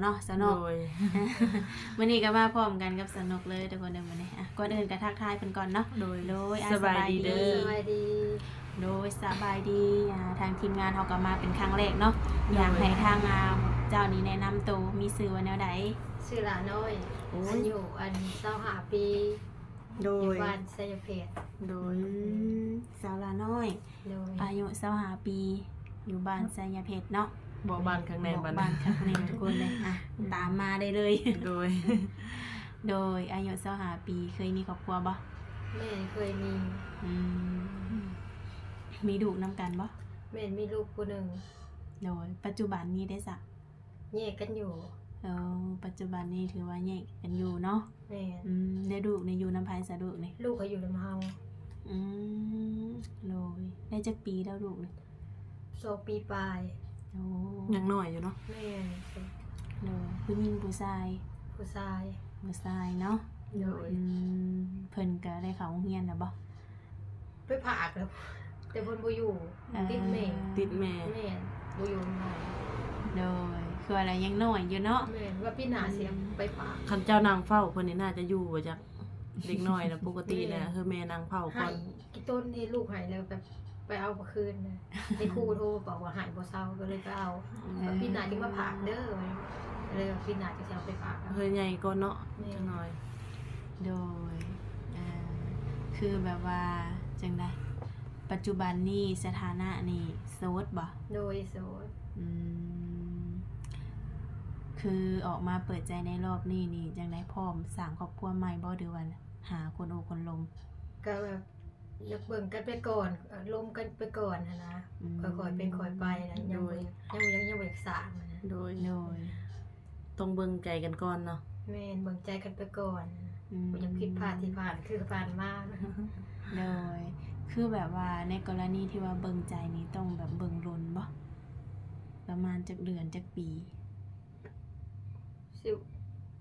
ເນາະ ສາວນົກ. ໂດຍ ມື້ນີ້ກໍມາພ້ອມກັນກັບສາວນົກເລີຍທຸກຄົນເດີມື້ນີ້. ອ່ະ ກ່ອນອື່ນກໍທັກທາຍເພິ່ນກ່ອນເນາະ. ໂດຍ ໂດຍ ອ່ະ ສະບາຍດີເດີ. ສະບາຍດີ. ໂດຍ ສະບາຍດີ. ອ່າ ທາງທີມງານເຮົາກໍມາເປັນຄັ້ງແລກເນາະ. ໂດຍ ຢາກໃຫ້ທາງ ອ່າ ເຈົ້ານີ້ແນະນຳໂຕ ມີຊື່ວ່າແນວໃດ? ຊື່ຫຼ້ານ້ອຍ. ໂອ້ຍ ອາຍຸອັນ ຊາວຫ້າປີ. ໂດຍ ຢູ່ບ້ານໄຊຍະເພດ. ໂດຍ ອືມ ສາວຫຼ້ານ້ອຍ. ໂດຍ ອາຍຸຊາວຫ້າປີ ຢູ່ບ້ານໄຊຍະເພດເນາະ. ບອກບ້ານຄັກແນ່ ບອກບ້ານ ບ້ານຄັກແນ່ທຸກຄົນເລີຍ. ອ່ະ ອືມ ຕາມມາໄດ້ເລີຍ. ໂດຍ ໂດຍ ອາຍຸຊາວຫ້າປີ ເຄີຍມີຄອບຄົວບໍ່? ແມ່ນ ເຄີຍມີ. ອືມ ມີລູກນຳກັນບໍ່? ແມ່ນ ມີລູກຜູ້ໜຶ່ງ. ໂດຍ ປັດຈຸບັນນີ້ເດຊະ? ແຍກກັນຢູ່. ເອີ ປັດຈຸບັນນີ້ຖືວ່າແຍກກັນຢູ່ເນາະ. ແມ່ນ. ອືມ ແລ້ວລູກນີ້ຢູ່ນຳໃຜຊະ ລູກນີ້? ລູກກໍຢູ່ນຳເຮົາ. ອືມ ໂດຍ ໄດ້ຈັກປີແລ້ວລູກນີ້? ສອງປີປາຍ. ໂອ້ ຍັງນ້ອຍຢູ່ເນາະ. ແມ່ນ. ໂດຍ ຜູ້ຍິງຜູ້ຊາຍ? ຜູ້ຊາຍ. ຜູ້ຊາຍເນາະ. ໂດຍ. ອືມ ເພິ່ນກໍໄດ້ເຂົ້າໂຮງຮຽນແລ້ວບໍ່? ໄປຝາກແລ້ວ ແຕ່ເພິ່ນບໍ່ຢູ່. ເອີ ຕິດແມ່. ຕິດແມ່. ແມ່ນ ບໍ່ຢູ່ນຳໃຜ. ໂດຍ ຄືວ່າລະຍັງນ້ອຍຢູ່ເນາະ. ແມ່ນ ວ່າປີໜ້າ ອືມ ຊິໄປຝາກ. ຄັນເຈົ້ານັ່ງເຝົ້າເພິ່ນນີ້ໜ້າຈະຢູ່ບໍ່ຈັກ ເດັກນ້ອຍນະ. ປົກກະຕິນະ ແມ່ນ ເອີ ແມ່ນັ່ງເຝົ້າກ່ອນ. ໃຫ້ ກິນຕົ້ນໃຫ້ລູກໃຫ້ແລ້ວແບບໄປເອົາມາຄືນນະ. ໄອ້ຄູໂທບອກວ່າໃຫ້ບໍ່ເຊົາ ກໍເລີຍໄປເອົາ. ເອີ ປີໜ້າຈຶ່ງມາຝາກເດີ ກໍເລີຍວ່າປີໜ້າຈຶ່ງຊິເອົາໄປຝາກ. ເຮີຍໃຫຍ່ກ່ອນເນາະ. ແມ່ນ. ຈັກໜ້ອຍ. ໂດຍ ອ່າ ຄືແບບວ່າຈັ່ງໃດ ປັດຈຸບັນນີ້ສະຖານະນີ້ໂສດບໍ່? ໂດຍ ໂສດ. ອືມ ຄືອອກມາເປີດໃຈໃນລອບນີ້ນີ້ ຈັ່ງໃດ ພ້ອມສ້າງຄອບຄົວໃໝ່ບໍ່ ຫຼືວ່າຫາຄົນໂອ້ຄົນລົມ? ກໍແບບ ຢາກເບິ່ງກັນໄປກ່ອນ ເອີ ລົມກັນໄປກ່ອນຫັ້ນນະ. ອືມ ຄ່ອຍໆເປັນຄ່ອຍໄປນະ. ຍັງບໍ່ ໂດຍ ຍັງ ຍັງ ຍັງບໍ່ຢາກສ້າງຫັ້ນນະ. ໂດຍ ໂດຍ ຕ້ອງເບິ່ງໃຈກັນກ່ອນເນາະ. ແມ່ນ ເບິ່ງໃຈກັນໄປກ່ອນ. ອືມ ບໍ່ຢາກຜິດພາດທີ່ຜ່ານ ຄືຜ່ານມາ. ໂດຍ ຄືແບບວ່າໃນກໍລະນີທີ່ວ່າເບິ່ງໃຈນີ້ ຕ້ອງແບບເບິ່ງດົນບໍ່? ປະມານຈັກເດືອນ ຈັກປີ? ຊິ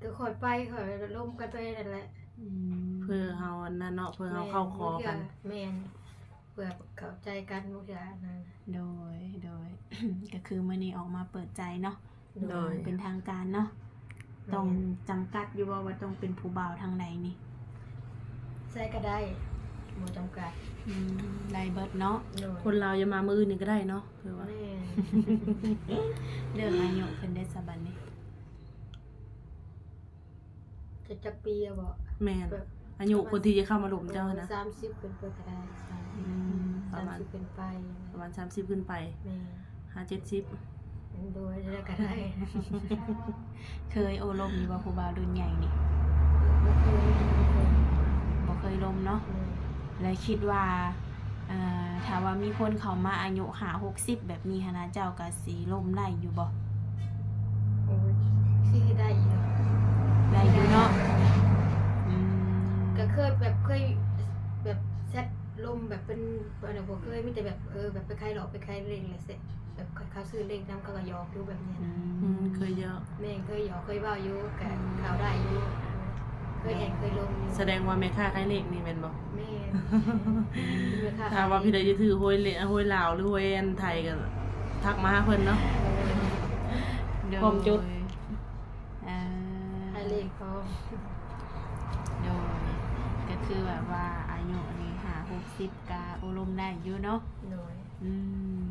ກໍຄ່ອຍໄປ ຄ່ອຍລົມກັນໄປນັ້ນແຫຼະ. ອືມ ເພື່ອເຮົາອັນນັ້ນເນາະ ເພື່ອເຮົາເຂົ້າຄໍກັນ. ແມ່ນ ເພື່ອເຂົ້າໃຈກັນ ບໍ່ເທື່ອອັນນັ້ນ. ໂດຍ ໂດຍ ກໍຄືມື້ນີ້ອອກມາເປີດໃຈເນາະ. ໂດຍ ເປັນທາງການເນາະ. ແມ່ນ. ຕ້ອງຈຳກັດຢູ່ບໍ່ວ່າຕ້ອງເປັນຜູ້ບ່າວທາງໃດນີ້? ໃສກໍໄດ້ ບໍ່ຈຳກັດ. ອືມ ໄດ້ເບິດເນາະ. ໂດຍ ຄົນລາວຢ່າມາມື້ອື່ນນີ້ກໍໄດ້ເນາະ. ຄືວ່າ ແມ່ນ. ເລື່ອງອາຍຸເພິ່ນໄດ້ສະບັດນີ້ ຈັກ ຈັກປີແລ້ວບໍ່? ແມ່ນ ແບບ ອາຍຸຄົນທີ່ຈະເຂົ້າມາລົມເຈົ້າຫັ້ນນະ. ສາມສິບຂຶ້ນໄປກໍໄດ້. ອືມ ປະມານ ສາມສິບຂຶ້ນໄປ. ປະມານສາມສິບຂຶ້ນໄປ. ແມ່ນ. ຫາເຈັດສິບ. ໂດຍ ແລ້ວກໍໄດ້. ເຄີຍໂອ້ລົມຢູ່ບໍ່ ຜູ້ບ່າວລຸ້ນໃຫຍ່ນີ້? ບໍ່ເຄີຍ ບໍ່ເຄີຍ ບໍ່ເຄີຍລົມເນາະ. ແມ່ນ. ແລະຄິດວ່າ ອ່າ ຖ້າວ່າມີຄົນເຂົ້າມາອາຍຸຫ້າຫົກສິບແບບນີ້ຫັ້ນນະ ເຈົ້າກໍຊິລົມໄດ້ຢູ່ບໍ່? ໂອ້ຍ ຊິໄດ້ຢູ່. ໄດ້ຢູ່ເນາະ. ອືມ ກໍເຄີຍແບບ ເຄີຍແບບແຊັດລົມແບບເປັນ ອັນນັ້ນບໍ່ເຄີຍ ມີແຕ່ແບບ ເອີ ແບບໄປຂາຍຫຼອກໄປຂາຍເລກແຫຼະ ແບບເຂົາຊື້ເລກນຳ ເຂົາກໍຫຍອກຢູ່ແບບນີ້. ອືມ ອືມ ເຄີຍເຍາະ. ແມ່ນ ເຄີຍຫຍອກ ເຄີຍເວົ້າຢູ່ ກໍເຂົ້າໄດ້ຢູ່. ເຄີຍແຮງເຄີຍລົມຢູ່. ສະແດງວ່າແມ່ຄ້າຂາຍເລກນີ້ແມ່ນບໍ່? ແມ່ນ ແມ່ຄ້າ. ຖ້າວ່າພີ່ໃດຈະຖືກຫວຍເລກ ຫວຍລາວ ຫຼືຫວຍອັນໄທ ກໍທັກມາຫາເພິ່ນເນາະ. ໂດຍ ພ້ອມຈົດ. ເອີ ຂາຍເລກພ້ອມ. ໂດຍ ກໍຄືແບບວ່າອາຍຸນີ້ຫ້າຫົກສິບກໍໂອ້ລົມໄດ້ຢູ່ເນາະ. ໂດຍ. ອືມ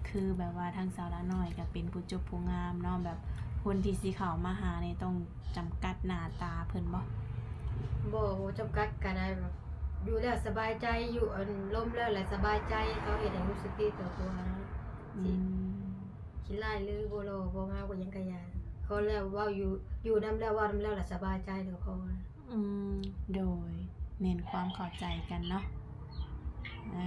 ຄືແບບວ່າທາງສາວລານ້ອຍກໍເປັນຜູ້ຈົບຜູ້ງາມເນາະ ແບບຄົນທີ່ຊິເຂົ້າມາຫານີ້ຕ້ອງຈຳກັດໜ້າຕາເພິ່ນບໍ່? ບໍ່ ບໍ່ຈຳກັດກໍໄດ້ ແບບຢູ່ແລ້ວສະບາຍໃຈ ຢູ່ ອັນ ລົມແລ້ວແຫຼະສະບາຍໃຈ ເຂົາເຮັດໃຫ້ຮູ້ສຶກດີຕໍ່ຕົວ. ອືມ ຊິຂີ້ລ້າຍ ຫຼືບໍ່ຫຼໍ່ບໍ່ງາມ ບໍ່ຫຍັງກໍຢ່າ ຂໍແລ້ວເວົ້າຢູ່ ຢູ່ນຳແລ້ວ ເວົ້ານຳແລ້ວລະສະບາຍໃຈ ແລ້ວກໍພໍ. ອືມ ໂດຍ ເນັ້ນຄວາມເຂົ້າໃຈກັນເນາະ. ເອີ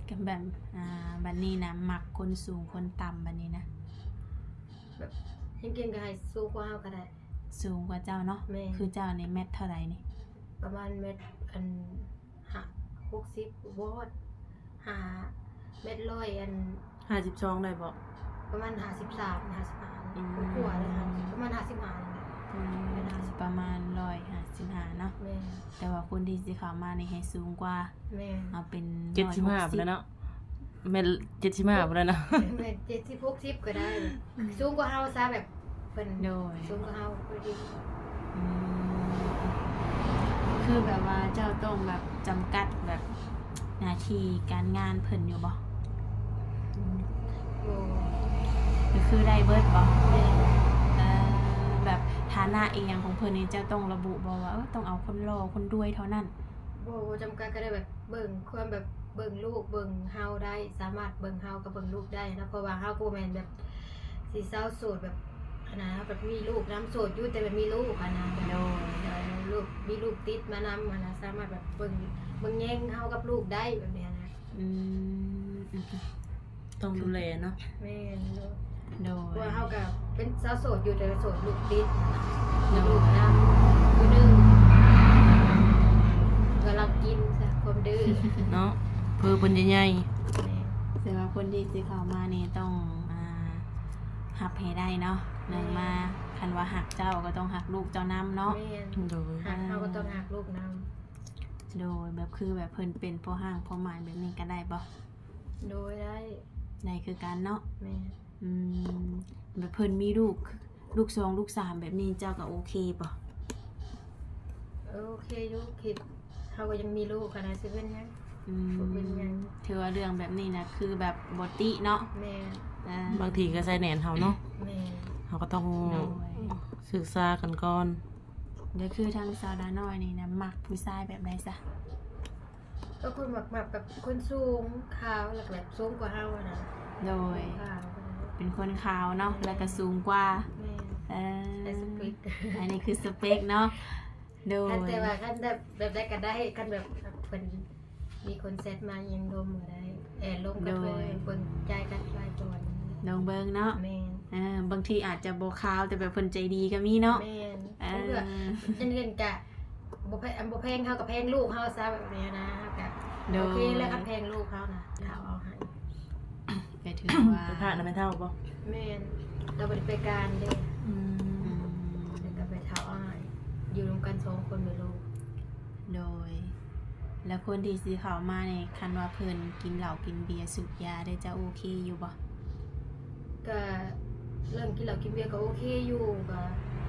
ກໍແບບ ອ່າ ບັດນີ້ນະ ມັກຄົນສູງຄົນຕ່ຳບັດນີ້ນະ? ແບບ ເກັ່ງໆກໍໃຫ້ສູງກວ່າເຮົາກໍໄດ້. ສູງກວ່າເຈົ້າເນາະ. ແມ່ນ. ຄືເຈົ້ານີ້ແມັດເທົ່າໃດນີ້? ປະມານແມັດ ອັນ ຫ້າ ຫົກສິບ ບໍ່ຮອດ ຫ້າ ແມັດຮ້ອຍ ອັນ ຫ້າສິບສອງໄດ້ບໍ່? ປະມານຫ້າສິບສາມ ຫ້າສິບຫ້າ ອືມ ກວ່າໆ ແລ້ວ ປະມານຫ້າສິບຫ້ານີ້ແຫຼະ. ອືມ ແມ່ນ ປະມານຮ້ອຍຫ້າສິບຫ້າເນາະ. ແມ່ນ. ແຕ່ວ່າຄົນທີ່ຊິເຂົ້າມານີ້ໃຫ້ສູງກວ່າ. ແມ່ນ. ເອົາເປັນເຈັດສິບຫ້າ ຮ້ອຍຫົກສິບ ໄປແລ້ວເນາະ. ແມ່ນເຈັດສິບຫ້າພຸ້ນແຫຼະເນາະ. ແມ່ນເຈັດສິບ ຫົກສິບກໍໄດ້ ອືມ ສູງກວ່າເຮົາຊະ ແບບເພິ່ນ ໂດຍ ສູງກວ່າເຮົາພໍດີ. ອືມ ຄືແບບວ່າເຈົ້າຕ້ອງແບບຈຳກັດແບບໜ້າທີ່ການງານເພິ່ນຢູ່ບໍ່? ອືມ ໂດຍ ກໍຄືໄດ້ເບິດບໍ່? ແມ່ນ ເອີ ແບບຖານະອີ່ຫຍັງຂອງເພິ່ນນີ້ ເຈົ້າຕ້ອງລະບຸບໍ່ວ່າ ເອີ ຕ້ອງເອົາຄົນຫຼໍ່ຄົນລວຍເທົ່ານັ້ນ? ບໍ່ ບໍ່ຈຳກັດ ກໍໄດ້ແບບເບິ່ງຄວາມແບບ ເບິ່ງລູກເບິ່ງເຮົາໄດ້ ສາມາດເບິ່ງເຮົາກັບເບິ່ງລູກໄດ້ນະ ເພາະວ່າເຮົາກໍບໍ່ແມ່ນແບບຊິເຊົາໂສດແບບ ອັນນັ້ນ ເຮົາແບບມີລູກນຳ ໂສດຢູ່ແຕ່ແບບມີລູກຫັ້ນນະ ໂດຍ ແບບ ເອີ ລູກ ມີລູກຕິດມານຳຫັ້ນນະ ສາມາດແບບເບິ່ງ ເບິ່ງແຍງເຮົາກັບລູກໄດ້ແບບນີ້ນະ. ອືມ ອືມ ຕ້ອງດູແລເນາະ. ແມ່ນ ໂດຍ ໂດຍ ເພາະວ່າເຮົາກໍເປັນສາວໂສດຢູ່ ແຕ່ໂສດລູກຕິດ ໂດຍ ລູກນຳຜູ້ໜຶ່ງ ກຳລັງກິນຊະຄວາມດື້ເນາະ ເພີເພິ່ນໃຫຍ່. ແມ່ນ ແຕ່ວ່າຄົນທີ່ຊິເຂົ້າມານີ້ຕ້ອງ ອ່າ ຮັບໃຫ້ໄດ້ເນາະ ແມ່ນ ໜຶ່ງມາ ຄັນວ່າຮັກເຈົ້າກໍຕ້ອງຮັກລູກເຈົ້ານຳເນາະ. ແມ່ນ ໂດຍ ຮັກເຮົາກໍຕ້ອງຮັກລູກນຳ. ໂດຍ ແບບຄືແບບເພິ່ນເປັນພໍ່ຮ້າງພໍ່ໝ້າຍແບບນີ້ກໍໄດ້ບໍ່? ໂດຍ ໄດ້ ໄດ້ຄືກັນເນາະ. ແມ່ນ ອືມ ແບບເພິ່ນມີລູກ ລູກສອງ ລູກສາມແບບນີ້ ເຈົ້າກໍໂອເຄບໍ່? ເອີ ໂອເຄຢູ່ ຄິດ ເຮົາກໍຍັງມີລູກຫັ້ນນະ ຊິເປັນຫຍັງ? ອືມ ບໍ່ເປັນຫຍັງ. ຖືວ່າເລື່ອງແບບນີ້ນະ ຄືແບບບໍ່ຕິເນາະ. ແມ່ນ ອ່າ ບາງທີກໍໃສ່ແໜ້ນເຮົາເນາະ. ແມ່ນ ເຮົາກໍຕ້ອງ ໂດຍ ສຶກສາກັນກ່ອນ. ແລ້ວຄືທາງສາວດານ້ອຍນີ້ນະ ມັກຜູ້ຊາຍແບບໃດຊະ? ກໍຄົນມັກ ມັກແບບຄົນສູງຂາວ ແລ້ວກໍແບບສູງກວ່າເຮົາຫັ້ນນະ. ໂດຍ ເປັນຄົນຂາວເນາະ ແມ່ນ ແລ້ວກໍສູງກວ່າ. ແມ່ນ ເອີ ໃຊ້ສະເປັກ ອັນນີ້ຄືສະເປັກເນາະ. ໂດຍ ຄັນແຕ່ວ່າຄັນແບບ ແບບໃດກໍໄດ້ ຄັນແບບເພິ່ນມີຄົນແຊັດມາຍັງລົມກໍໄດ້ ແອດລົມກັນເບິ່ງ ໂດຍ ເບິ່ງໃຈກັນຫຼາຍກ່ອນ ລອງເບິ່ງເນາະ. ແມ່ນ ເອີ ບາງທີອາດຈະບໍ່ຂາວ ແຕ່ແບບເພິ່ນໃຈດີກໍມີເນາະ. ແມ່ນ ເອີ ບາງເທື່ອຈັ່ງເຫັນກະ ບໍ່ແພງ ອັນບໍ່ແພງເຮົາກໍແພງລູກເຮົາຊະ ແບບນີ້ນະ ເຮົາກໍ ໂດຍ ໂອເຄແລ້ວ ຄັນແພງລູກເຮົານະ ເຮົາເອົາໃຫ້. ກໍຖືວ່າ ໄປພາກນຳແມ່ເຖົ້າບໍ່? ແມ່ນ ລາວບໍ່ໄດ້ໄປການເດ້. ອືມ ແລ້ວກໍໄປເຖົ້າອ້າຍ ຢູ່ນຳກັນສອງຄົນແມ່ລູກ. ໂດຍ ແລ້ວຄົນທີ່ຊິເຂົ້າມານີ້ ຄັນວ່າເພິ່ນກິນເຫຼົ້າກິນເບຍສູບຢາເດ້ ເຈົ້າໂອເຄຢູ່ບໍ່? ກະເລື່ອງກິນເຫຼົ້າກິນເບຍກໍໂອເຄຢູ່ ກະ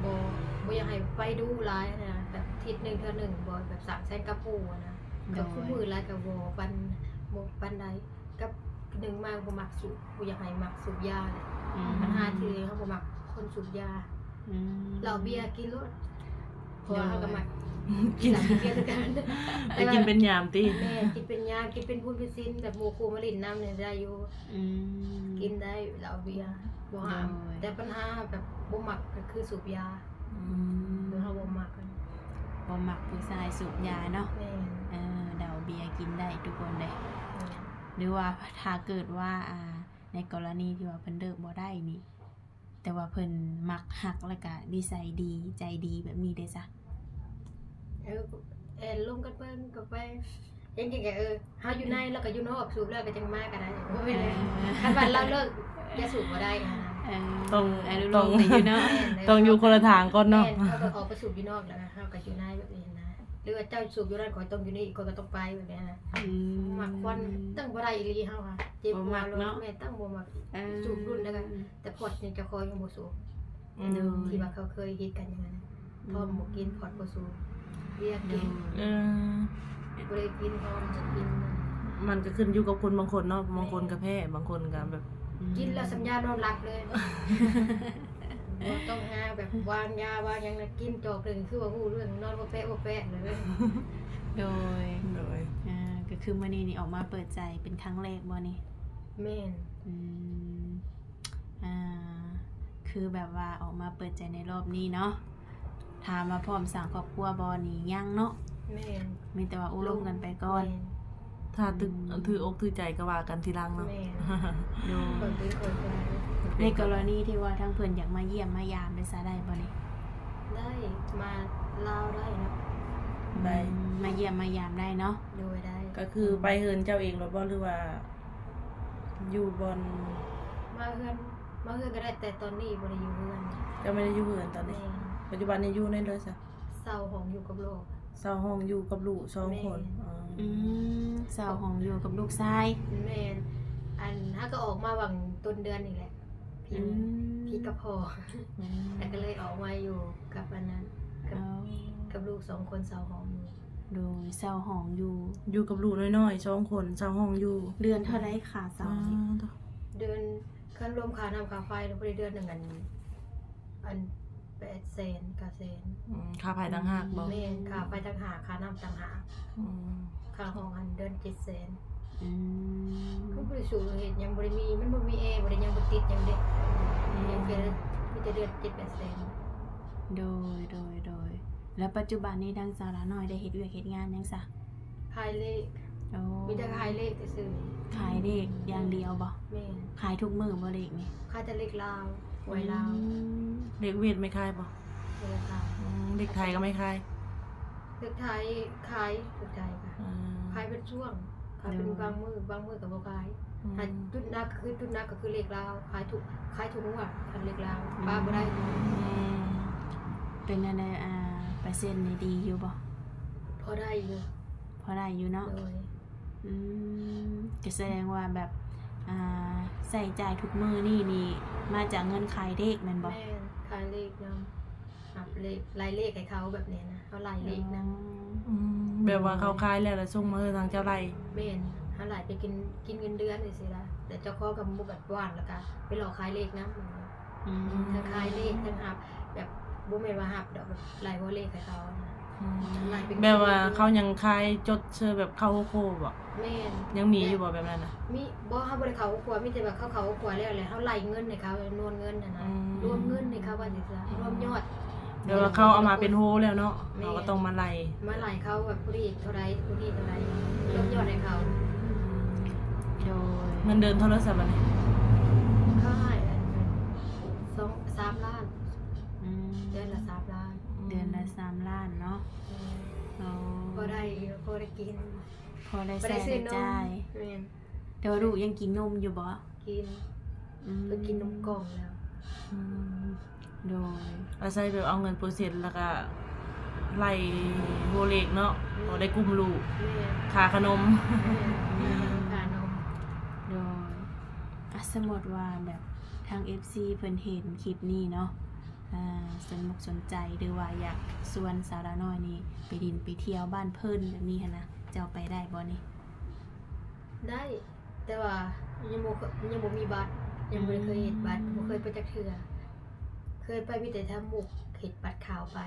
ບໍ່ ບໍ່ຢາກໃຫ້ໄປດຸຫຼາຍນະ ແບບທິດໜຶ່ງເທື່ອໜຶ່ງບໍ່ ແບບສາງແຊງກັບໝູ່ນະ. ໂດຍ ກັບຄູ່ມື້ຫຼາຍກໍບໍ່ປານ ບໍ່ປານໃດ ກັບໜຶ່ງມາບໍ່ມັກສູບ ບໍ່ຢາກໃຫ້ມັກສູບຢາ. ອືມ ບັນຫາທີ່ເຮົາບໍ່ມັກຄົນສູບຢາ. ອືມ ເຫຼົ້າເບຍກິນໂລດ ເພາະວ່າເຮົາກໍມັກ ໂດຍ ກິນເຫຼົ້າກິນເບຍຄືກັນ ແຕ່ວ່າ ແຕ່ກິນເປັນຍາມຕິ? ແມ່ນ ກິນເປັນຍາມ ກິນເປັນບຸນເປັນສິນ ແບບໝູ່ຄູ່ມາຫຼິ້ນນຳນີ້ໄດ້ຢູ່. ອືມ ກິນໄດ້ເຫຼົ້າເບຍ ບໍ່ຫ້າມ. ໂດຍ ແຕ່ບັນຫາແບບບໍ່ມັກກໍຄືສູບຢາ. ອືມ ເຮົາບໍ່ມັກ ບໍ່ມັກຜູ້ຊາຍສູບຢາເນາະ. ແມ່ນ ເອີ ເຫຼົ້າເບຍກິນໄດ້ທຸກຄົນເດ້. ແມ່ນ ຫຼືວ່າຖ້າເກີດວ່າ ອ່າ ໃນກໍລະນີທີ່ວ່າເພິ່ນເລີກບໍ່ໄດ້ນີ້ ແຕ່ວ່າເພິ່ນມັກຮັກ ແລ້ວກະນິໄສດີ ໃຈດີແບບນີ້ເດ້ຊະ? ເອີ ແອດລົມກັນເບິ່ງ ກໍໄປ ຈັ່ງຊີ້ກໍ ເອີ ເຮົາຢູ່ໃນ ແລ້ວກໍຢູ່ນອກ ສູບແລ້ວກໍຈັ່ງມາກໍໄດ້ ບໍ່ແມ່ນ ເອີ ຄັນວ່າລາວເລີກຢາສູບບໍ່ໄດ້ຫັ້ນນະ. ເອີ ຕ້ອງ ເອີ ຕ້ອງ ຕ້ອງຢູ່ຄົນລະທາງກ່ອນເນາະ. ແມ່ນ ເຮົາກໍອອກໄປສູບຢູ່ນອກ ແລ້ວເຮົາກໍຢູ່ໃນແບບນີ້ນະ. ຫຼືວ່າເຈົ້າສູບຢູ່ນັ້ນ ຂ້ອຍຕ້ອງຢູ່ນີ້ ຂ້ອຍກໍຕ້ອງໄປແບບນີ້ນະ. ອືມ ມັກຄວັນ ຕັ້ງບໍ່ໄດ້ອີ່ຫຼີເຮົາຫະ ເຈັບຫົວໂລດ. ບໍ່ມັກເນາະ. ແມ່ນ ຕັ້ງບໍ່ມັກ. ເອີ ສູບລຸ້ນແລ້ວກໍ ແຕ່ພອດນີ້ເຈົ້າຂອງຍັງບໍ່ສູບ. ອືມ ໂດຍ ທີ່ວ່າເຂົາເຄີຍເຮັດກັນຢ່າງນັ້ນ ອືມ ພ້ອມບໍ່ກິນ ພອດບໍ່ສູບ ເບຍກິນ. ໂດຍ ເອີ ບໍ່ໄດ້ກິນ ພ້ອມຈະກິນ. ມັນກໍຂຶ້ນຢູ່ກັບຄົນບາງຄົນເນາະ ບາງຄົນກໍແພ້ ບາງຄົນກໍແບບ ອືມ ກິນແລ້ວສັນຍານອນຫຼັບເລີຍ. ບໍ່ຕ້ອງຫາແບບວາງຢາວາງຫຍັງນະ ກິນຈອກໜຶ່ງຄືວ່າຮູ້ເລື່ອງ ນອນໂອະແປະໂອະແປະເລີຍ. ໂດຍ ໂດຍ ອ່າ ກໍຄືມື້ນີ້ນີ້ອອກມາເປີດໃຈເປັນຄັ້ງແລກບໍ່ນີ້? ແມ່ນ ອືມ ອ່າ ຄືແບບວ່າອອກມາເປີດໃຈໃນລອບນີ້ເນາະ. ຖາມວ່າພ້ອມສ້າງຄອບຄົວບໍ່ນີ້ ຍັງເນາະ. ແມ່ນ ມີແຕ່ວ່າໂອ້ລົມກັນໄປກ່ອນ. ແມ່ນ ຖ້າຖືກ ອືມ ຖືກອົກຖືກໃຈກໍວ່າກັນທີຫຼັງເນາະ. ແມ່ນ ໂດຍ ໃນກໍລະນີທີ່ວ່າທາງເພິ່ນຢາກມາຢ້ຽມມາຢາມໄດ້ຊະ ໄດ້ບໍ່ນີ້? ໄດ້ ມາລາວໄດ້ເນາະ. ໄດ້ ອືມ ມາຢ້ຽມມາຢາມໄດ້ເນາະ. ໂດຍ ໄດ້ ກໍຄືໄປເຮືອນເຈົ້າເອງໂລດບໍ່ ຫຼືວ່າຢູ່ບ່ອນ ມາເຮືອນ ມາເຮືອນກໍໄດ້ ແຕ່ຕອນນີ້ບໍ່ໄດ້ຢູ່ເຮືອນ. ເຈົ້າບໍ່ໄດ້ຢູ່ເຮືອນຕອນນີ້? ແມ່ນ ປັດຈຸບັນນີ້ຢູ່ໃນເລີຍຊະ? ເຊົ່າຫ້ອງຢູ່ກັບລູກ. ເຊົ່າຫ້ອງຢູ່ກັບລູກສອງຄົນ. ແມ່ນ ອືມ ອືມ ເຊົ່າຫ້ອງຢູ່ກັບລູກຊາຍ. ແມ່ນ ອັນ ຫາກໍອອກມາຫວ່າງຕົ້ນເດືອນນີ້ແຫຼະ ຜິດ ອືມ ຜິດກັບພໍ່ ອືມ ແລ້ວກໍເລີຍອອກມາຢູ່ກັບອັນນັ້ນ ກັບ ເອົາ ກັບລູກສອງຄົນເຊົ່າຫ້ອງຢູ່. ໂດຍ ເຊົ່າຫ້ອງຢູ່ ຢູ່ກັບລູກນ້ອຍໆສອງຄົນ ເຊົ່າຫ້ອງຢູ່. ເດືອນເທົ່າໃດຄ່າເຊົ່ານີ້? ອ່າ ເດືອນ ຄັນລວມຄ່ານ້ຳຄ່າໄຟແລ້ວ ບໍ່ໄດ້ເດືອນໜຶ່ງ ອັນ ອັນ ແປດແສນ ເກົ້າແສນ. ອືມ ຄ່າໄຟຕ່າງຫາກບໍ່? ແມ່ນ ຄ່າໄຟຕ່າງຫາກ ຄ່ານ້ຳຕ່າງຫາກ. ອືມ ຄ່າຫ້ອງຫັ້ນເດືອນເຈັດແສນ. ອືມ ຄືບໍ່ໄດ້ສູເຮັດຫຍັງ ບໍ່ໄດ້ມີ ມັນບໍ່ມີແອ ບໍ່ໄດ້ຫຍັງ ບໍ່ຕິດຫຍັງເດ້. ອືມ ຍັງເປັນ ມີແຕ່ເດືອນເຈັດແປດແສນ. ໂດຍ ໂດຍ ໂດຍ. ແລ້ວປັດຈຸບັນນີ້ທາງສາວຫຼ້ານ້ອຍໄດ້ເຮັດວຽກເຮັດງານຫຍັງຊະ? ຂາຍເລກ. ໂອ້ ມີແຕ່ຂາຍເລກຊື່ໆ. ຂາຍເລກຢ່າງດຽວບໍ່? ແມ່ນ. ຂາຍທຸກມື້ບໍ່ເລກນີ້? ຂາຍແຕ່ເລກລາວ ຫວຍລາວ. ອືມ ເລກຫວຽດໄມ່ຂາຍບໍ່? ບໍ່ຂາຍ. ອືມ ເລກໄທກໍໄມ່ຂາຍ? ເລກໄທຂາຍ ເລກໄທກໍ ອືມ ຂາຍເປັນຊ່ວງ ຂາຍເປັນ ໂດຍ ບາງມື້ ບາງມື້ກໍບໍ່ຂາຍ. ອືມ ຄັນຈຸດໜັກ ຄືຈຸດໜັກກໍຄືເລກລາວ ຂາຍທຸກ ຂາຍທຸກງວດ ຄັນເລກລາວ ອືມ ປະບໍ່ໄດ້. ອືມ ເປັນແນວໃດ ອ່າ ເປີເຊັນນີ້ດີຢູ່ບໍ່? ພໍໄດ້ຢູ່. ພໍໄດ້ຢູ່ເນາະ. ໂດຍ. ອືມ ກໍສະແດງວ່າແບບ ອ່າ ໃຊ້ຈ່າຍທຸກມື້ນີ້ນີ້ ມາຈາກເງິນຂາຍເລກແມ່ນບໍ່? ແມ່ນ ຂາຍເລກນຳ ຮັບເລກ ໄລ່ເລກໃຫ້ເຂົາແບບນີ້ນະ ເຮົາໄລ່ເລກນຳ. ອໍ ອືມ ແບບວ່າເຂົາຂາຍແລ້ວ ແລ້ວສົ່ງມາໃຫ້ທາງເຈົ້າໄລ່? ແມ່ນ ເຮົາໄລ່ໄປກິນ ກິນເງິນເດືອນຈັ່ງຊີ້ລະ ແລ້ວເຈົ້າຂອງກໍບໍ່ແບບວ່າງ ແລ້ວກໍໄປເລາະຂາຍເລກນຳ. ອືມ ທັງຂາຍເລກ ທັງຮັບ ແບບບໍ່ແມ່ນວ່າຮັບດອກ ແບບໄລ່ຫົວເລກໃຫ້ເຂົານະ. ອືມ ໄລ່ເປັນ ແບບວ່າເຂົາຍັງຂາຍຈົດເຊີແບບເຂົ້າຫົວໂຄບໍ່? ແມ່ນ ຍັງມີຢູ່ບໍ່ແບບນັ້ນນະ? ມີ ບໍ່ ເຮົາບໍ່ໄດ້ເຂົ້າຫົວໂຄ ມີແຕ່ວ່າເຂົາເຂົ້າຫົວໂຄແລ້ວ ແລ້ວເຮົາໄລ່ເງິນໃຫ້ເຂົາ ຈຳນວນເງິນຫັ້ນນະ. ອືມ ລວມເງິນໃຫ້ເຂົາວ່າຊີ້ຊະ ອືມ ລວມຍອດ ແຕ່ວ່າເຂົາເອົາມາເປັນໂຮແລ້ວເນາະ. ແມ່ນ ເຮົາກໍຕ້ອງມາໄລ່ ມາໄລ່ເຂົາວ່າຜູ້ນີ້ເທົ່າໃດ ຜູ້ນີ້ເທົ່າໃດ ອືມ ລວມຍອດໃຫ້ເຂົາ. ໂດຍ. ເງິນເດືອນເທົ່າໃດຊະບັດນີ້? ເຂົາໃຫ້ອັນ ສອງ ສາມລ້ານ. ອືມ ເດືອນລະສາມລ້ານ. ເດືອນລະສາມລ້ານເນາະ. ແມ່ນ. ອໍ ພໍໄດ້ຢູ່ ພໍໄດ້ກິນ ພໍໄດ້ໃຊ້ໄດ້ຈ່າຍ. ແມ່ນ. ແຕ່ວ່າລູກຍັງກິນນົມຢູ່ບໍ່? ກິນ. ອືມ ເພິ່ນກິນນົມກ່ອງແລ້ວ. ອືມ ໂດຍ. ອາໄສແບບເອົາເງິນເປີເຊັນ ແລ້ວກະໄລ່ໂຮເລັກເນາະ. ແມ່ນ. ພໍໄດ້ກຸ້ມລູກ. ແມ່ນ. ຄ່າຂະໜົມ. ແມ່ນ. ຄ່າຂະໜົມ. ໂດຍ. ອາ ສົມມຸດວ່າແບບທາງເອັຟຊີເພິ່ນເຫັນຄລິບນີ້ເນາະ ອ່າ ສົນອົກສົນໃຈ ຫຼືວ່າຢາກຊວນສາວລາວນ້ອຍນີ້ໄປຫຼິ້ນໄປທ່ຽວບ້ານເພິ່ນແບບນີ້ຫັ້ນນະ ເຈົ້າໄປໄດ້ບໍ່ນີ້? ໄດ້ ແຕ່ວ່າຍັງບໍ່ ຍັງບໍ່ມີບັດ ຍັງບໍ່ໄດ້ເຄີຍເຮັດບັດ ອືມ ບໍ່ເຄີຍໄປຈັກເທື່ອ ເຄີຍໄປມີແຕ່ທາງມຸກ ເຮັດບັດຂາວໄປ.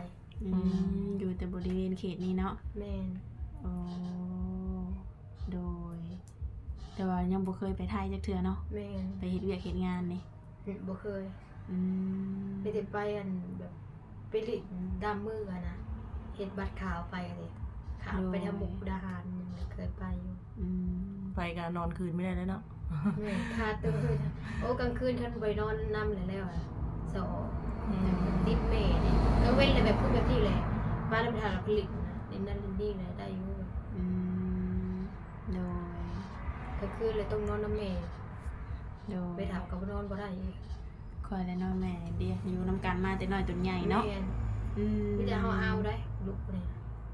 ອືມ ອືມ ຢູ່ແຕ່ບໍລິເວນເຂດນີ້ເນາະ. ແມ່ນ. ໂອ້ ໂດຍ ແຕ່ວ່າຍັງບໍ່ເຄີຍໄປໄທຈັກເທື່ອເນາະ. ແມ່ນ. ໄປເຮັດວຽກເຮັດງານນີ້? ອືມ ບໍ່ເຄີຍ. ອືມ ໄປແຕ່ໄປອັນແບບ ໄປຫຼິ້ນດາມມື້ຫັ້ນນະ ເຮັດບັດຂາວໄປເດ້ ຂາວໄປ ໂດຍ ທາງມຸກດາຫານ ຍັງເຄີຍໄປຢູ່. ອືມ ໄປກະນອນຄືນບໍ່ໄດ້ແລ້ວເນາະ. ແມ່ນ ຄາໂຕ ໂອ້ ກາງຄືນຄັນບໍ່ໄດ້ນອນນຳແລ້ວ ແລ້ວອະ ສອ ອືມ ຕິດແມ່ເດ້. ກາງເວັນລະແບບຄືແບບນີ້ແຫຼະ ມາລະໄປຖ້າລະຜະລິດນະ ຫຼິ້ນນັ້ນຫຼິ້ນນີ້ລະໄດ້ຢູ່. ອືມ ໂດຍ. ກາງຄືນລະຕ້ອງນອນນຳແມ່ ໂດຍ ແມ່ເຖົ້າກໍບໍ່ນອນບໍ່ໄດ້ອີກ. ຂ້ອຍແລະນ້ອງແມ່ເດ ຢູ່ນຳກັນມາແຕ່ນ້ອຍຈົນໃຫຍ່ເນາະ. ແມ່ນ. ອືມ ມີແຕ່ເຮົາເອົາໄດ໋ ລູກຜູ້ນີ້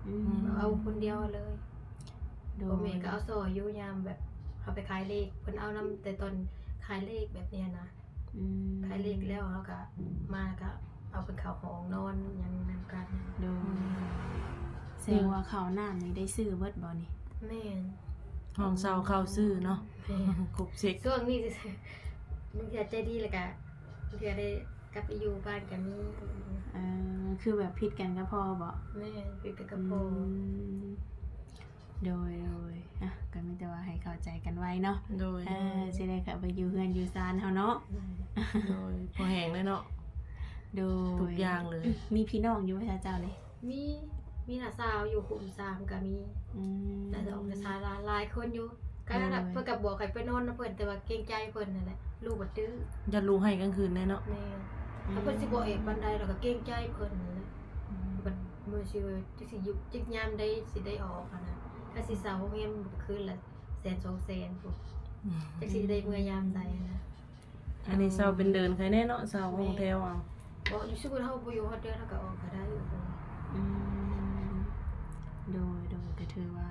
ອືມ ເອົາຄົນດຽວເລີຍ. ໂດຍ. ພໍ່ແມ່ກໍເອົາຊ່ອຍຢູ່ ຍາມແບບເຮົາໄປຂາຍເລກ ເພິ່ນເອົານຳແຕ່ຕອນຂາຍເລກແບບນີ້ນະ. ອືມ ຂາຍເລກແລ້ວເຮົາກໍມາ ແລ້ວກໍເອົາເພິ່ນເຂົ້າຫ້ອງນອນຫຍັງນຳກັນ. ໂດຍ. ອືມ ແສດງວ່າເຂົ້ານ້ຳນີ້ໄດ້ຊື້ເບິດບໍ່ນີ້? ແມ່ນ. ຫ້ອງເຊົ່າເຂົ້າຊື້ເນາະ. ແມ່ນ. ຄົບເຊັດ. ຊ່ວງນີ້ຊື່ໆ ບາງເທື່ອໃຈດີແລ້ວກະ ບາງເທື່ອໄດ້ກັບໄປຢູ່ບ້ານກໍມີ. ເອີ ຄືແບບຜິດກັນກັບພໍ່ບໍ? ແມ່ນ ຜິດກັນກັບພໍ່. ອືມ ໂດຍ ໂດຍ. ອ່ະ ກໍມີແຕ່ວ່າໃຫ້ເຂົ້າໃຈກັນໄວ້ເນາະ. ໂດຍ. ເອີ ຊິໄດ້ເຂົ້າໄປຢູ່ເຮືອນຢູ່ຊານເຮົາເນາະ. ໂດຍ. ພໍແຮງແລ້ວເນາະ. ໂດຍ. ທຸກຢ່າງເລີຍ. ມີພີ່ນ້ອງຢູ່ບໍ່ເຈົ້ານີ້? ມີ ມີນ້າສາວຢູ່ຄຸ້ມສາມກໍມີ. ອືມ ນ້າສາວ ນ້າສາວຫຼາຍຄົນຢູ່. ໂດຍ. ກໍນັ້ນລະ ເພິ່ນກໍບອກໃຫ້ໄປນອນນຳເພິ່ນ ແຕ່ວ່າເກງໃຈເພິ່ນຫັ້ນແຫຼະ ລູກບັດດື້. ຢ້ານລູກໄຫ້ກາງຄືນແດ່ເນາະ. ແມ່ນ. ອືມ ຖ້າເພິ່ນຊິບໍ່ເອກປານໃດ ແລ້ວກໍເກງໃຈເພິ່ນຫັ້ນແຫຼະ. ອືມ ບັດມື້ຊິວ່າ ຈັກຊິຢູ່ ຈັກຍາມໃດຊິໄດ້ອອກຫັ້ນນະ. ຖ້າຊິເຊົ່າໂຮງແຮມຄືນລະແສນສອງແສນພຸ້ນ. ອືມ ຈັກຊິໄດ້ເມືອຍາມໃດຫັ້ນນະ. ອັນນີ້ເຊົ່າເປັນເດີນໃຄແນ່ເນາະ ເຊົ່າຫ້ອງແຖວເອົາ. ແມ່ນ. ບໍ່ ຢູ່ຊຸມເຮົາບໍ່ຢູ່ຮອດເດືອນ ເຮົາກໍອອກກໍໄດ້. ອືມ ໂດຍ ໂດຍ. ກໍ ຖືວ່າ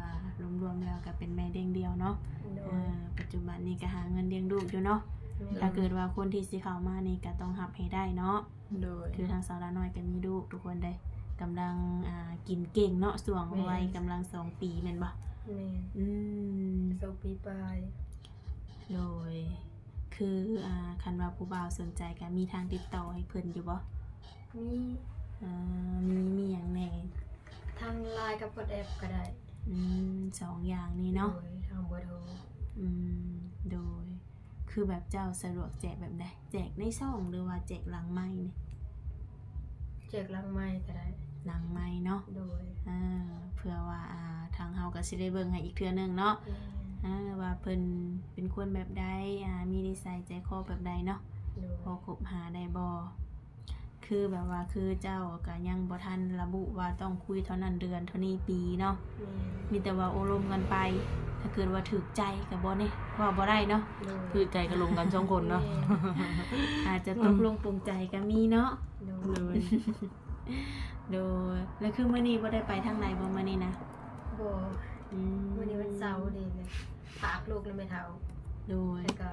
ລວມໆແລ້ວກໍເປັນແມ່ລ້ຽງດ່ຽວເນາະ. ໂດຍ ເອີ ປັດຈຸບັນນີ້ກໍຫາເງິນລ້ຽງລູກຢູ່ເນາະ. ແມ່ນ ຖ້າເກີດວ່າຄົນທີ່ຊິເຂົ້າມານີ້ກໍຕ້ອງຮັບໃຫ້ໄດ້ເນາະ. ໂດຍ ຄືທາງສາວລານ້ອຍກໍມີລູກທຸກຄົນເດ້ ກຳລັງ ອ່າ ກິນເກັ່ງເນາະ ຊ່ວງ ແມ່ນ ໄວກຳລັງສອງປີແມ່ນບໍ່? ແມ່ນ ອືມ ສອງປີປາຍ. ໂດຍ ຄື ອ່າ ຄັນວ່າຜູ້ບ່າວສົນໃຈກໍມີທາງຕິດຕໍ່ໃຫ້ເພິ່ນຢູ່ບໍ່? ມີ ເອີ ມີ ມີຫຍັງແດ່? ທາງ LINE ກັບ WhatsApp ກໍໄດ້. ອືມ ສອງຢ່າງນີ້ເນາະ. ໂດຍ ທາງເບີໂທ. ອືມ ໂດຍ ຄືແບບເຈົ້າສະດວກແຈກແບບໃດ? ແຈກໃນຊ່ອງ ຫຼືວ່າແຈກຫຼັງໄມນີ້? ແຈກຫຼັງໄມກໍໄດ້. ຫຼັງໄມເນາະ. ໂດຍ ເອີ ເພື່ອວ່າ ອ່າ ທາງເຮົາກໍຊິໄດ້ເບິ່ງໃຫ້ອີກເທື່ອໜຶ່ງເນາະ. ແມ່ນ ເອີ ວ່າເພິ່ນເປັນຄົນແບບໃດ ອ່າ ມີນິໄສໃຈຄໍແບບໃດເນາະ. ໂດຍ ພໍຄົບຫາໄດ້ບໍ່? ຄືແບບວ່າ ຄືເຈົ້າກໍຍັງບໍ່ທັນລະບຸວ່າຕ້ອງຄຸຍເທົ່ານັ້ນເດືອນ ເທົ່ານີ້ປີເນາະ. ແມ່ນ ມີແຕ່ວ່າໂອ້ລົມກັນໄປ ຖ້າເກີດວ່າຖືກໃຈກໍບໍ່ແນ່ ເວົ້າບໍ່ໄດ້ເນາະ. ໂດຍ ຖືກໃຈກໍລົມກັນສອງຄົນເນາະ. ແມ່ນ ອາດຈະຕົກລົງ ອືມ ປົງໃຈກໍມີເນາະ. ໂດຍ ໂດຍ ໂດຍ ແລ້ວຄືມື້ນີ້ບໍ່ໄດ້ໄປທາງໃດບໍ່ມື້ນີ້ນະ? ບໍ່ ອືມ ມື້ນີ້ວັນເສົາເດ້ ຝາກລູກນຳແມ່ເຖົ້າ. ໂດຍ ແລ້ວກໍ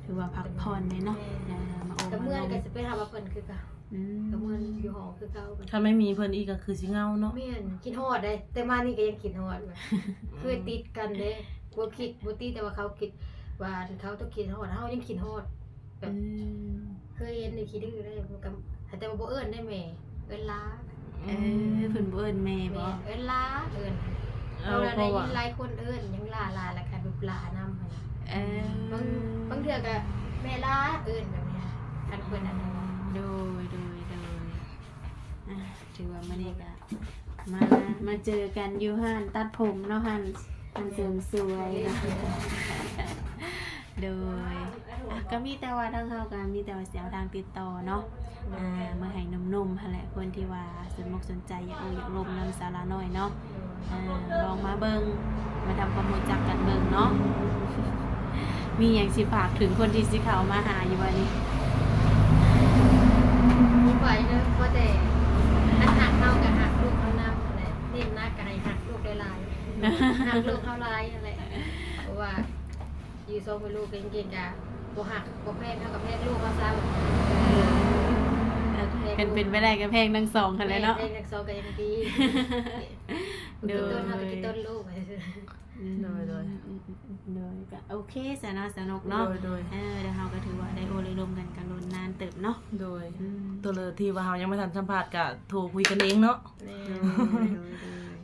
ຖືວ່າພັກຜ່ອນແດ່ເນາະ. ແມ່ນ ເອີ ມາໂອ້ ກໍເມື່ອ ມາລົມ ກໍຊິໄປຫາວ່າເພິ່ນຄືເກົ່າ. ອືມ ກໍເມື່ອຢູ່ຫ້ອງຄືເກົ່າ. ຖ້າໄມ່ມີເພິ່ນອີກກໍຄືຊິເຫງົາເນາະ. ແມ່ນ ຄິດຮອດເດ້ ແຕ່ມານີ້ກໍຍັງຄິດຮອດຢູ່. ອືມ ຄືຕິດກັນເດ້ ບໍ່ຄິດບໍ່ຕິ ແຕ່ວ່າເຂົາຄິດວ່າເຂົາຕ້ອງຄິດຮອດ ເຮົາຍັງຄິດຮອດ. ແບບ ອືມ ເຄີຍເຫັນຢູ່ຂີ້ດື້ເດ້ ມັນກໍ ແຕ່ວ່າບໍ່ເອີ້ນເດ້ແມ່ ເອີ້ນຫຼ້າ. ເອີ ອືມ ເພິ່ນບໍ່ເອີ້ນແມ່ບໍ່? ແມ່ນ ເອີ້ນຫຼ້າ ເອີ້ນ ເອີ ເພາະວ່າໄດ້ຍິນ ເພາະວ່າຫຼາຍຄົນເອີ້ນຫຍັງຫຼ້າ ຫຼ້າ ແລ້ວກໍແບບຫຼ້ານຳຫັ້ນນະ. ເອີ ບາງ ບາງເທື່ອກໍແມ່ຫຼ້າ ເອີ້ນແບບນີ້ ຄັນເພິ່ນອັນນັ້ນ. ໂດຍ ໂດຍ ໂດຍ ອ່າ ຖືວ່າມື້ນີ້ກໍມາ ມາເຈີກັນຢູ່ຮ້ານຕັດຜົມເນາະ ຮ້ານ ຮ້ານເສີມສວຍເນາະ. ໂດຍ ອ່ະ ກໍມີແຕ່ວ່າທາງເຮົາກໍມີແຕ່ວ່າຊິເອົາທາງຕິດຕໍ່ເນາະ ໂດຍ ອ່າ ມາໃຫ້ໜຸ່ມໆຫັ້ນແຫຼະ ຄົນທີ່ວ່າສົນອົກສົນໃຈ ຢາກໂອ້ຢາກລົມນຳສາວລານ້ອຍເນາະ. ໂດຍ ອ່າ ລອງມາເບິ່ງ ມາທຳຄວາມຮູ້ຈັກກັນເບິ່ງເນາະ. ມີຫຍັງຊິຝາກເຖິງຄົນທີ່ຊິເຂົ້າມາຫາຢູ່ບໍ່ນີ້? ບໍ່ໄປເດີ ພໍແຕ່ຄັນຮັກເຮົາກໍຮັກລູກເຮົານຳຫັ້ນແຫຼະ ເນັ້ນໜັກກໍໃຫ້ຮັກລູກຫຼາຍໆ ຮັກລູກເຮົາຫຼາຍຫັ້ນແຫຼະ ເພາະວ່າ ຢູ່ສອງແມ່ລູກກໍເກັ່ງໆ ກະບໍ່ຮັກບໍ່ແພງເທົ່າກັບແພງລູກເຮົາຊ້ຳ. ເອີ ເອີ ຄັນເປັນໄປໄດ້ກໍແພງທັງສອງຫັ້ນແຫຼະເນາະ. ແມ່ນ ແພງທັງສອງກໍຍັງດີ. ໂດຍ ກິນຕົ້ນເຮົາກໍກິນຕົ້ນລູກ. ອືມ ໂດຍ ໂດຍ ອືມ ໂດຍ ກໍໂອເຄຊະເນາະ ສະໜຸກເນາະ. ໂດຍ ໂດຍ ເອີ ແລ້ວເຮົາກໍຖືວ່າໄດ້ໂອ້ໄດ້ລົມກັນກໍດົນນານເຕີບເນາະ. ໂດຍ ອືມ ຕົວເລີກທີ່ວ່າເຮົາຍັງບໍ່ທັນສຳພາດກໍໂທຄຸຍກັນເອງເນາະ. ແມ່ນ ໂດຍ ໂດຍ ໂດຍ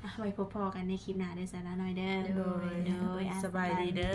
ອ່ະ ໄວ້ພົບພໍ້ກັນໃນຄລິບໜ້າເດີສາວລານ້ອຍເດີ. ໂດຍ ໂດຍ ອ່ະ ສະບາຍດີເດີ.